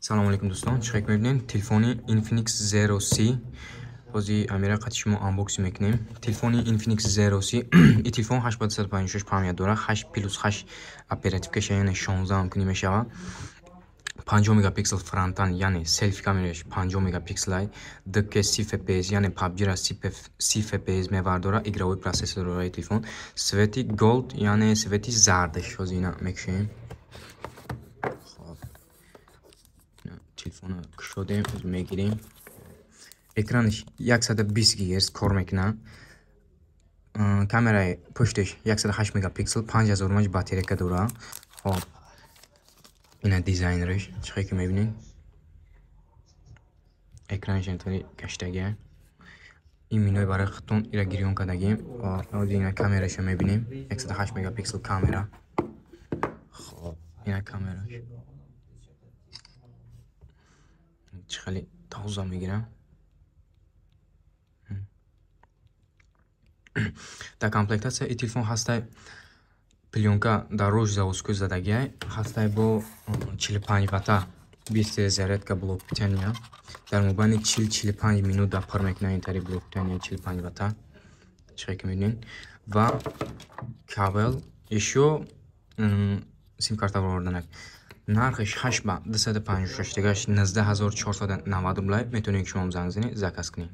Салому алейкум, дӯстон. Чӣ хел мебинед, телефони Infinix Zero C ҳозир амира қати шумо unboxing мекунем. Телефони Infinix Zero C, и телефон 8 ба 256 память дорад, 8 плюс 8 оперативкаша, яъне 16 ҳам кунӣ мешавад. 50 мегапиксел фронтал, яъне селфи камераш 50 мегапикселай, 2K 30 FPS, яъне PUBG-ра 30 FPS мевардорад, игровой процессор дорад телефон. Цвети gold, яъне цвети зардаш. Ҳозир ина мекушем. Хоб, телефонро кушодем, мегирем. Экранаш 120 Гц кор мекунад. Камераи пушташ 108 мегапиксел, 5000 мАч батарейка дорад. Хоб, ина дизайнераш, чӣ хел ки мебинед, экранаш интаври гаштагия. Ин минои барои худтон ира гирён кардагим. Ҳозир ина камераша мебинем, 108 мегапиксел камера. Хоб, ина камераш чӣ хеле тоза мегирад. Дар комплектатсия и телефон ҳастай плёнка дар рӯш заводской задагиай, ҳастай бо 45 вата быстрая зарядка, блок питания дар мобайни 40-45 минут да пур мекунад. Ин тари блок питания 45 вата, чӣ хел ки мебинед, ва кабел, ещё симкарта ворданак. Нархиш 8 ба 256 дигаш 19 490 рублай. Метавонед, ки шумоам занг занед, заказ кунед.